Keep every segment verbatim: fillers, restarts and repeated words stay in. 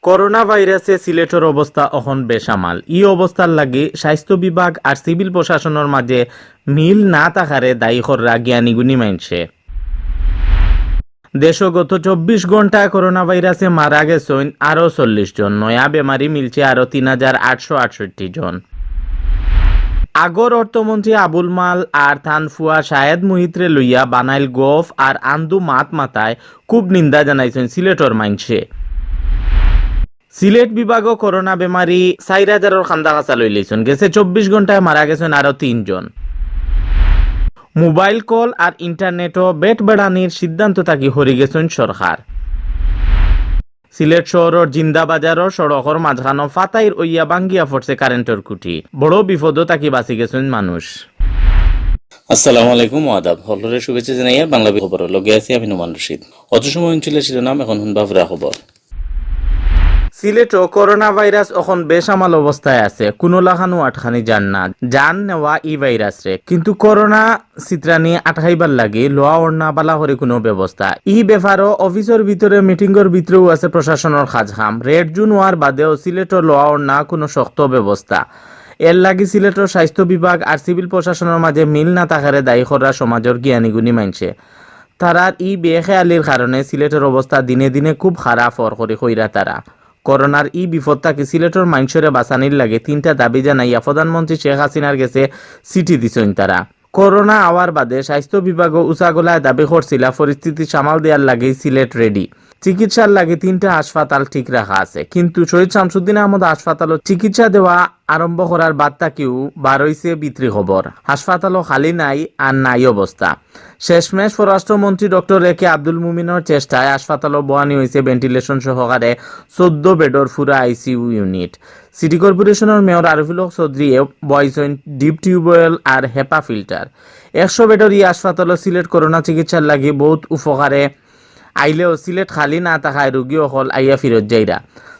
করোনা ভাইরাসে সিলেটর অবস্থা অখন বেসামাল। ই অবস্থার লাগি স্বাস্থ্য বিভাগ আর সিভিল প্রশাসনর মাঝে মিল না থাকারে দায়ী কররা জ্ঞানীগুণী মানষে। দেশো গত চব্বিশ ঘন্টায় করোনা ভাইরাসে মারা গেছইন আরো চল্লিশ জন, নয়া বেমারি মিলছে আরো তিন হাজার আটশো আটষট্টি জন। আগর অর্থমন্ত্রী আবুল মাল আর তান ফুয়া শাহেদ মুহিতরে লইয়া বানাইল গফ আর আন্দু মাত মাতায় খুব নিন্দা জানাইছইন সিলেটর মানষে। সিলেট বিভাগও করোনা বেমারি চাইর হাজারর খান্দা কাছা লইলাইছইন। গেছে চব্বিশ ঘন্টায় মারা গেছইন আরো তিনজন। মোবাইল কল আর ইন্টারনেটও বেট বেড়ানির সিদ্ধান্ত থাকি হরি গেছইন সরকার। সিলেট শহরর জিন্দা বাজারর সড়কর মাঝখানো ফাতাইর অইয়া ভাঙ্গিয়া পড়ছে কারেন্টর খুঁটি। বড় বিপদও থাকি বাঁচি গেছইন মানুষ। আসসালামু আলাইকুম, আদাব। হকলরে শুভেচ্ছা জানাইয়া বাংলা খবরর লগে আছি আমি নোমান রশিদ। অত সময় অঞ্চলের শিরোনাম, এখন হুনবা পুরা খবর। সিলেটও করোনা ভাইরাস অখন বেসামাল অবস্থায় আছে, কুনু লাখানও আটকানি যার না। জান নেওয়া ই ভাইরাসরে, কিন্তু করোনা ছিতরানি আটকাইবার লাগি লোয়া অড়না বালা করি কুনু ব্যবস্থা। ই ব্যাপারও অফিসর ভিতরে মিটিংর ভিতরেও আছে প্রশাসনর কাজ কাম। রেড জোন অওয়ার বাদেও সিলেটও লোয়া অড়না কুনু শক্ত ব্যবস্থা। এর লাগি সিলেটর স্বাস্থ্য বিভাগ আর সিভিল প্রশাসনর মাঝে মিল না থাকারে দায়ী কররা সমাজর জ্ঞানীগুণী মানষে। তারার ই বেখেয়ালির কারণে সিলেটর অবস্থা দিনে দিনে খুব খারাপ অর করি কইরা তারা। করোনার ই বিপদ থাকি সিলেটর মানষরে বাঁচানির লাগি তিনটা দাবি জানাইয়া প্রধানমন্ত্রী শেখ হাসিনার গেছে চিঠি দিছইন তারা। করোনা আওয়ার বাদে স্বাস্থ্য বিভাগও উচা গলায় দাবি করছিলা পরিস্থিতি সামাল দেওয়ার লাগি সিলেট রেডি। চিকিৎসার লাগি তিনটা হাসপাতাল ঠিক রাখা আছে, কিন্তু শহীদ শামসুদ্দিন আহমদ হাসপাতালও চিকিৎসা দেওয়া আরম্ভ করার বাদ থাকিও বার অইছে বিতরি খবর। হাসপাতালও খালি নাই আর নাই অবস্থা। শেষমেশ স্বরাষ্ট্রমন্ত্রী ডক্টর এ কে আব্দুল মুমিনর চেষ্টায় হাসপাতালও বওয়ানি অইছে ভেন্টিলেশন সহকারে চৌদ্দ বেডর পুরা আইসিইউ ইউনিট। সিটি কর্পোরেশনর মেয়র আরিফুল হক চৌধুরীয়ে বওয়াইছইন ডিপ টিউবওয়েল আর হেপা ফিল্টার। একশো বেডর ই হাসপাতালও সিলেট করোনা চিকিৎসার লাগি বউত উপকারে আইলেও সিলেট খালি না থাকায় রোগী অকল আইয়া ফিরত যাইরা।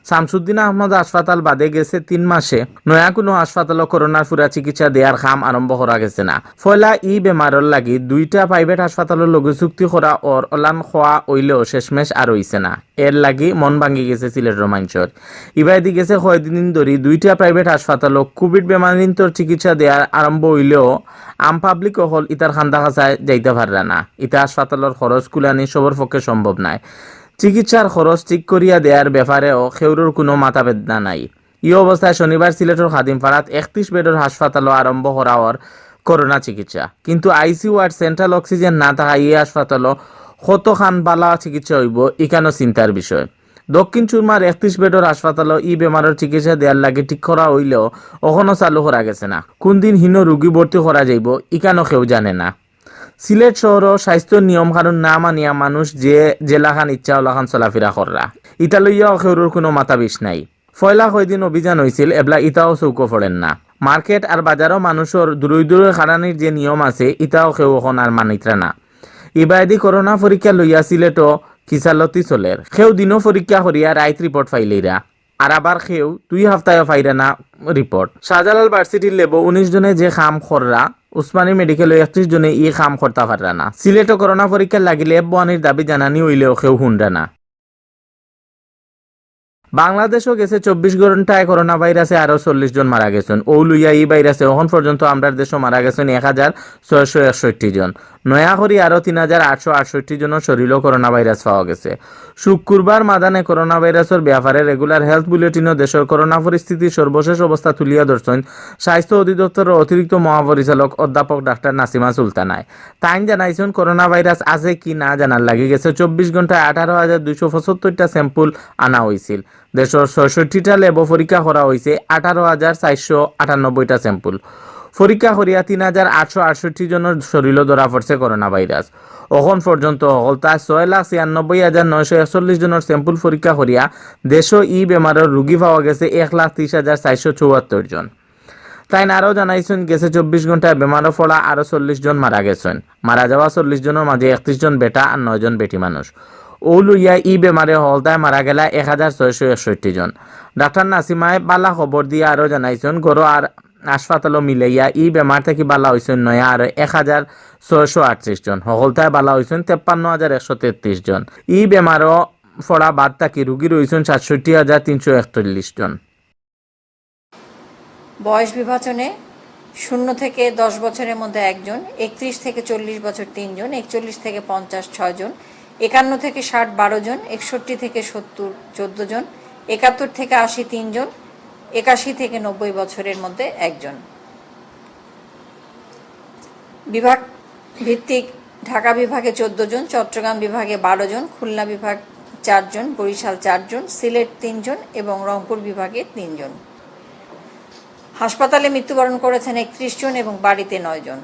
শামসুদ্দিন আহমদ হাসপাতাল বাদে গেছে তিন মাসে নয়া কুনু হাসপাতালও করোনার পুরা চিকিৎসা দেওয়ার কাম আরম্ভ করা গেছে না। পয়লা ই বেমারর লাগি দুইটা প্রাইভেট হাসপাতালর লগে চুক্তি করা অর অলান কওয়া অইলেও শেষমেশ আর অইছে না। এর লাগি মন ভাঙ্গি গেছে সিলেটর মানষর। ইবায়দি গেছে কয়দিন ধরি দুইটা প্রাইভেট হাসপাতালও কোভিড বেমারিন্তর চিকিৎসা দেওয়ার আরম্ভ অইলেও আম পাবলিক অকল ইতার কান্দা কাছায় যাইতা পাররা না। ইতা হাসপাতালর খরচ কুলানি সবর পক্ষে সম্ভব নায়। চিকিৎসার খরচ ঠিক করিয়া দেওয়ার ব্যাপারেও কেউরর কুনু মাথা বেদনা নাই। ই অবস্থায় শনিবার সিলেটর খাদিমপাড়াত একত্রিশ বেডর হাসপাতালও আরম্ভ করা অর করোনা চিকিৎসা, কিন্তু আইসিইউ আর সেন্ট্রাল অক্সিজেন না থাকায় ই হাসপাতালও কতখান বালা চিকিৎসা অইবো, ইখানও চিন্তার বিষয়। দক্ষিণ সুরমার একত্রিশ বেডর হাসপাতালও ই বেমারর চিকিৎসা দেওয়ার লাগি ঠিক করা অইলেও অখনও চালু করা গেছে না। কুনদিন হিনো রুগী ভর্তি করা যাইবো, ইখানও কেউ জানে না। সিলেট শহরও স্বাস্থ্য নিয়ম কানুন না মানিয়া মানুষ যে যেলাখান ইচ্ছা অলাখান চলাফিরা কররা। ইতা লইয়াও কেউরর কুনু মাথা বিষ নাই। পয়লা কয়দিন অভিযান অইছিল, এবলা ইতাও চউখো পড়ের না। মার্কেট আর বাজারও মানুষর দূরই দূরই খাড়ানির যে নিয়ম আছে, ইতাও কেউ অখন আর মানিতরা না। ইবায়দি করোনা পরীক্ষা লইয়া সিলেটও কিসালতি চলের। কেউ দিনও পরীক্ষা করিয়া রাইত রিপোর্ট পাইলেইরা, আর আবার কেউ দুই হাপ্তায়ও পাইরা না রিপোর্ট। শাহজালাল ভার্সিটির লেবো উনিশ জনে যে কাম কররা, উসমানী মেডিকেলও একত্রিশ জনে ই কাম করতা পাররা না। সিলেটও করোনা পরীক্ষার লাগি ল্যাব বওয়ানির দাবি জানানি অইলেও কেউ হুনরা না। বাংলাদেশও গেছে চব্বিশ ঘন্টায় করোনা ভাইরাসে আরো চল্লিশ জন মারা গেছইন। অউ লইয়া ই ভাইরাসে অখন পর্যন্ত আমরার দেশও মারা গেছইন এক হাজার ছয়শো একষট্টি জন। নয়া করি আরো তিন হাজার আটশো আটষট্টি জনর শরীরও করোনা ভাইরাস পাওয়া গেছে। শুক্রবার মাদানে করোনা ভাইরাসর ব্যাপারে রেগুলার হেলথ বুলেটিনও দেশর করোনা পরিস্থিতির সর্বশেষ অবস্থা তুলিয়া ধরছইন স্বাস্থ্য অধিদপ্তরর অতিরিক্ত মহাপরিচালক অধ্যাপক ডাক্তার নাসিমা সুলতানায়। তাইন জানাইছইন, করোনা ভাইরাস আছে কি না জানার লাগি গেছে চব্বিশ ঘন্টায় আঠারো হাজার দুইশো পঁচাত্তরটা স্যাম্পল আনা অইছিল। দেশর ছয়ষট্টিটা ল্যাবও পরীক্ষা করা অইছে আঠারো হাজার চারশো আটানব্বইটা স্যাম্পল। পরীক্ষা করিয়া তিন হাজার আটশো আটষট্টি জনর শরীরও ধরা পড়ছে করোনা ভাইরাস। অখন পর্যন্ত হকলতায় ছয় লাখ ছিয়ানব্বই হাজার নয়শো একচল্লিশ জনর স্যাম্পল পরীক্ষা করিয়া দেশও ই বেমারর রুগী পাওয়া গেছে এক লাখ ত্রিশ হাজার চারশো চুয়াত্তর জন। তাইন আরও জানাইছইন, গেছে চব্বিশ ঘন্টায় বেমারও পড়া আরও চল্লিশ জন মারা গেছইন। মারা যাওয়া চল্লিশ জনর মাঝে একত্রিশ জন বেটা আর নয় জন বেটি মানুষ। অউ লইয়া ই বেমারে হকলতায় মারা গেলা এক হাজার ছয়শো একষট্টি জন। ডাক্তার নাসিমায় বালা খবর দিয়া আরও জানাইছইন, ঘরো আর হাসপাতালও মিলাইয়া ই বেমার থাকি বালা অইছইন নয়া আরও এক হাজার ছয়শো আটত্রিশ জন। হকলতায় বালা অইছইন তেপ্পান্ন হাজার একশো তেত্রিশ জন। ই বেমারও পড়া বাদ থাকি রুগী রইছইন সাতষট্টি হাজার তিনশো একচল্লিশ জন। বয়স বিভাজনে শূন্য থেকে দশ বছরের মধ্যে একজন, একত্রিশ থেকে চল্লিশ বছর তিনজন, একচল্লিশ থেকে পঞ্চাশ ছয়জন, একান্ন থেকে ষাট বারো জন, একষট্টি থেকে সত্তর চোদ্দ জন, একাত্তর থেকে আশি তিনজন, একাশি থেকে নব্বই বছরের মধ্যে একজন। বিভাগ ভিত্তিক ঢাকা বিভাগে চোদ্দ জন, চট্টগ্রাম বিভাগে বারো জন, খুলনা বিভাগ চারজন, বরিশাল চারজন, সিলেট তিনজন এবং রংপুর বিভাগে তিনজন। হাসপাতালে মৃত্যুবরণ করেছেন একত্রিশ জন এবং বাড়িতে নয় জন।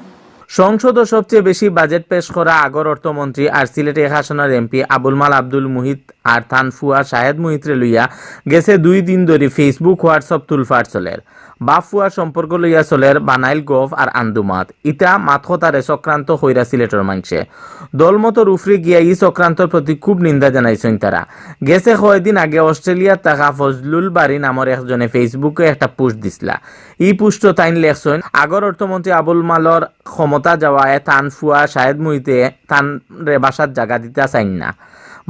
সংসদো সবচেয়ে বেশি বাজেট পেশ করা আগর অর্থমন্ত্রী আর সিলেট এক আসনর এমপি আবুল মাল আব্দুল মুহিত আর তান ফুয়া শাহেদ মুহিতরে লইয়া গেছে দুই দিন ধরি Facebook, WhatsApp তুলফার চলের। বাপ ফুয়ার সম্পর্ক লইয়া চলের বানাইল গফ আর আন্দুমাত। ইতা মাতকতারে চক্রান্ত কইরা সিলেটর মানষে। দলমতর উফরে গিয়া ই চক্রান্তর প্রতি খুব নিন্দা জানাইছইন তারা। গেছে কয়দিন আগে অস্ট্রেলিয়াত থাকা ফজলুল বারী নামর একজনে Facebook-এ একটা পোস্ট দিছলা। ই পোস্টো তাইন লেখছইন, আগর অর্থমন্ত্রী আবুল মালর ক্ষমতা যাওয়ায় তান ফুয়া শাহেদ মুহিতে তানরে বাসাত জাগা দিতা চাইন না।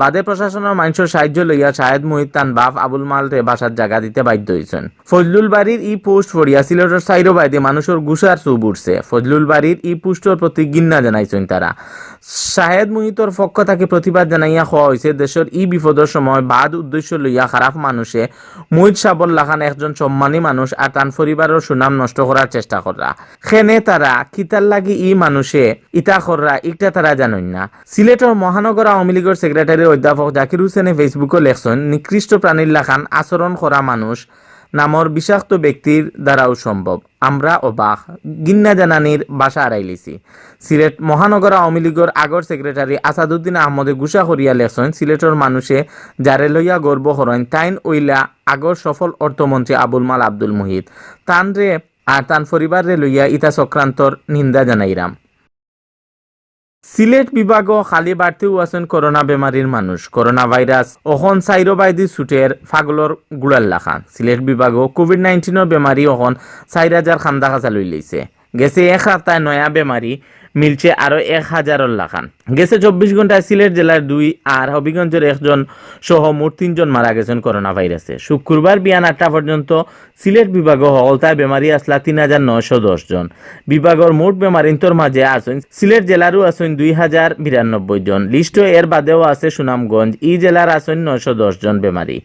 বাদে প্রশাসনর মানষর সাহায্য লইয়া শাহেদ মুহিত তান বাপ আবুল মালরে বাসাত জাগা দিতে বাধ্য অইছইন। ফজলুল বারীর ই পোস্ট পড়িয়া সিলেটর চাইরোবায়দি মানুষর গুসার চুব উঠছে। ফজলুল বারীর ই পোস্টর প্রতি ঘিন্না জানাইছইন তারা। শাহেদ মুহিতর পক্ষ থাকি প্রতিবাদ জানাইয়া কওয়া অইছে, দেশর ই বিপদর সময় বাদ উদ্দেশ্য লইয়া খারাপ মানুষে মুহিত সাবর লাখান একজন সম্মানী মানুষ আর তান পরিবারর সুনাম নষ্ট করার চেষ্টা কররা। কেনে তারা কিতার লাগি ই মানুষে ইতা কররা, ইকটা তারা জানইন না। সিলেটর মহানগর আওয়ামী লীগর সেক্রেটারি অধ্যাপক জাকির হোসেনে Facebook-ও লেখছইন, নিকৃষ্ট প্রাণীর লাখান আচরণ করা মানুষ নামর বিষাক্ত ব্যক্তির দ্বারাও সম্ভব। আমরা অবাক, ঘিন্না জানানির ভাষা হারাইলিছি। সিলেট মহানগর আওয়ামী লীগর আগর সেক্রেটারি আসাদুদ্দিন আহমদে গুসা করিয়া লেখছইন, সিলেটর মানুষে যারে লইয়া গর্ব করইন, তাইন অইলা আগর সফল অর্থমন্ত্রী আবুল মাল আব্দুল মুহিত। তানরে আর তান পরিবাররে লইয়া ইতা চক্রান্তর নিন্দা জানাইরাম। সিলেট বিভাগও খালি বাড়তেউ আছইন করোনা বেমারির মানুষ। করোনা ভাইরাস অখন চাইরোবায়দি ছুটের ফাগলর গুড়ার লাখান। সিলেট বিভাগও COVID nineteen-র বেমারি অখন চাইর হাজার খান্দা খাঁচা লইলাইছে। গেছে এক হাপ্তায় নয়া বেমারি মিলছে আরো এক হাজারর লাখান। গেছে চব্বিশ ঘন্টায় সিলেট জেলার দুই আর হবিগঞ্জর একজন সহ মোট তিনজন মারা গেছইন করোনা ভাইরাসে। শুক্রবার বিয়ান আটটা পর্যন্ত সিলেট বিভাগও হকলতায় বেমারি আছলা তিন হাজার নয়শো দশ জন। বিভাগর মোট বেমারিন্তর মাঝে আছইন, সিলেট জেলারও আছইন দুই হাজার বিরানব্বই জন। লিস্টো এর বাদেও আছে সুনামগঞ্জ, ই জেলার আছইন নয়শো দশ জন বেমারি।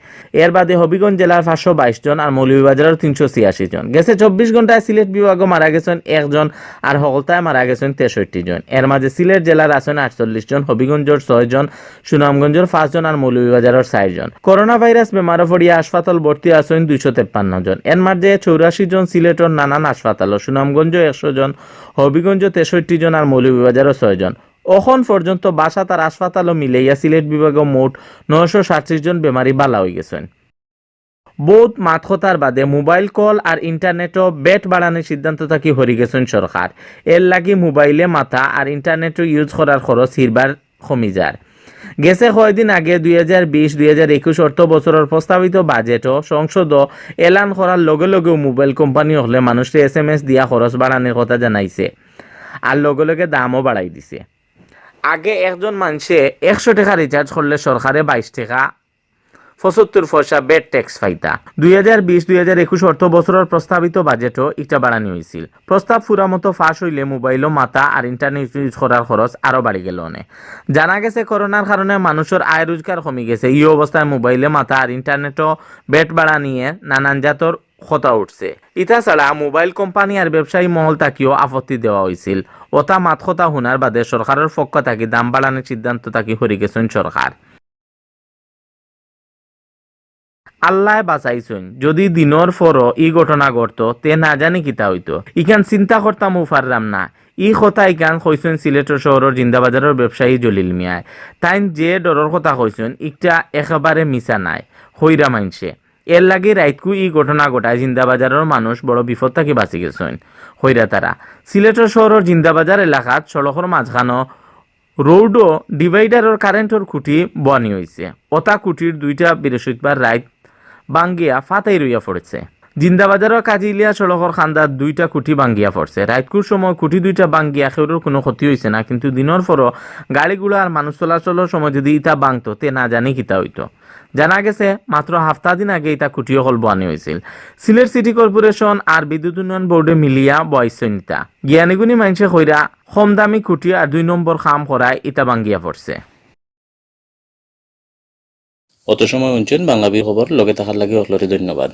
এর বাদে হবিগঞ্জ জেলার পাঁচশো বাইশ জন আর মৌলভীবাজারর তিনশো ছিয়াশি জন। গেছে চব্বিশ ঘন্টায় সিলেট বিভাগও মারা গেছইন একজন আর হকলতায় মারা গেছইন তেষট্টি জন। এর মাঝে সিলেট জেলার আছইন আটচল্লিশ জন, হবিগঞ্জর ছয় জন, সুনামগঞ্জর পাঁচ জন আর মৌলভীবাজারর চাইর জন। করোনা ভাইরাস বেমারো পড়িয়া হাসপাতাল ভর্তি আছইন দুইশো তেপ্পান্ন জন। এর মাঝে চৌরাশি জন সিলেটর নানান হাসপাতালো, সুনামগঞ্জ একশো জন, হবিগঞ্জ তেষট্টি জন আর মৌলভীবাজারও ছয় জন। অখন পর্যন্ত বাসাত আর হাসপাতালো মিলাইয়া সিলেট বিভাগও মোট নয়শো সাতত্রিশ জন বেমারি বালা অইগেছইন। বউত মাতকতার বাদে মোবাইল কল আর ইন্টারনেটো ভ্যাট বাড়ানির সিদ্ধান্ত থাকি হরি গেছইন সরকার। এর লাগি মোবাইলে মাতা আর ইন্টারনেটো use করার খরচ হিরবার কমি যার। গেছে কয়দিন আগে দুই হাজার বিশ দুই হাজার একুশ অর্থ বছরর প্রস্তাবিত বাজেটো সংসদো এলান করার লগে লগেউ মোবাইল কোম্পানি অকলে মানুষরে SMS দিয়া খরচ বাড়ানির কথা জানাইছে, আর লগে লগে দামও বাড়াই দিছে। আগে একজন মানষে একশো টেকা recharge করলে সরকারে বাইশ টেকা পঁচাত্তর পয়সা ভ্যাট ট্যাক্স পাইতা। দুই হাজার বিশ দুই হাজার একুশ অর্থ বছরর প্রস্তাবিত বাজেটো ইটা বাড়ানি অইছিল। প্রস্তাব পুরা মতো পাশ অইলে মোবাইলো মাতা আর ইন্টারনেট use করার খরচ আরো বাড়ি গেলো অনে। জানা গেছে, করোনার কারণে মানুষর আয় রোজগার কমি গেছে। ই অবস্থায় মোবাইলে মাতা আর ইন্টারনেটো ভ্যাট বাড়ানিয়ে নানান জাতর কথা উঠছে। ইতা ছাড়া মোবাইল কোম্পানি আর ব্যবসায়ী মহল থাকিও আপত্তি দেওয়া অইছিল। অতা মাতকতা হুনার বাদে সরকারর পক্ষ থাকি দাম বাড়ানির সিদ্ধান্ত থাকি হরি গেছইন সরকার। আল্লায় বাঁচাইছইন, যদি দিনর পরও ই ঘটনা ঘটতো, তে না জানি কিতা অইতো। ইখান চিন্তা করতামও পাররাম না। ই কথা ইখান কইছইন সিলেটর শহরর জিন্দাবাজারর ব্যবসায়ী জলিল মিয়ায়। তাইন যে ডরর কথা কইছইন, ইকটা একেবারে মিছা নায়, কইরা মানষে। এর লাগি রাইতকু ই ঘটনা ঘটায় জিন্দাবাজারর মানুষ বড় বিপদ থাকি বাঁচি গেছইন, কইরা তারা। সিলেটর শহরর জিন্দাবাজার এলাকাত সড়কর মাঝখানো রোডও ডিভাইডারর কারেন্টর খুঁটি বওয়ানি অইছে। অতা খুঁটির দুইটা বৃহস্পতিবার রাইত ভাঙ্গিয়া ফাতাই রইয়া পড়ছে। জিন্দাবাজারর কাজিলিয়া সড়কর কান্দাত দুইটা খুঁটি ভাঙ্গিয়া পড়ছে। রাইতকুর সময় খুঁটি দুইটা ভাঙ্গিয়া কেউরর কুনু ক্ষতি অইছে না, কিন্তু দিনর পরও গাড়ি-ঘোড়া আর মানুষ চলাচলর সময় যুদি ইতা ভাঙতো, তে না জানি কিতা অইতো। জানা গেছে, মাত্র হাপ্তা দিন আগে ইতা খুঁটি অকল বওয়ানি অইছিল। সিলেট সিটি কর্পোরেশন আর বিদ্যুৎ উন্নয়ন বোর্ডে মিলিয়া বওয়াইছইন ইতা। জ্ঞানীগুণী মাইনষে কইরা কম দামি খুঁটি আর দুই নম্বর কাম করায় ইতা ভাঙ্গিয়া পড়ছে। অত সময় হুনছইন বাংলা বি খবর, লগে থাকার লাগি হকলরে ধন্যবাদ।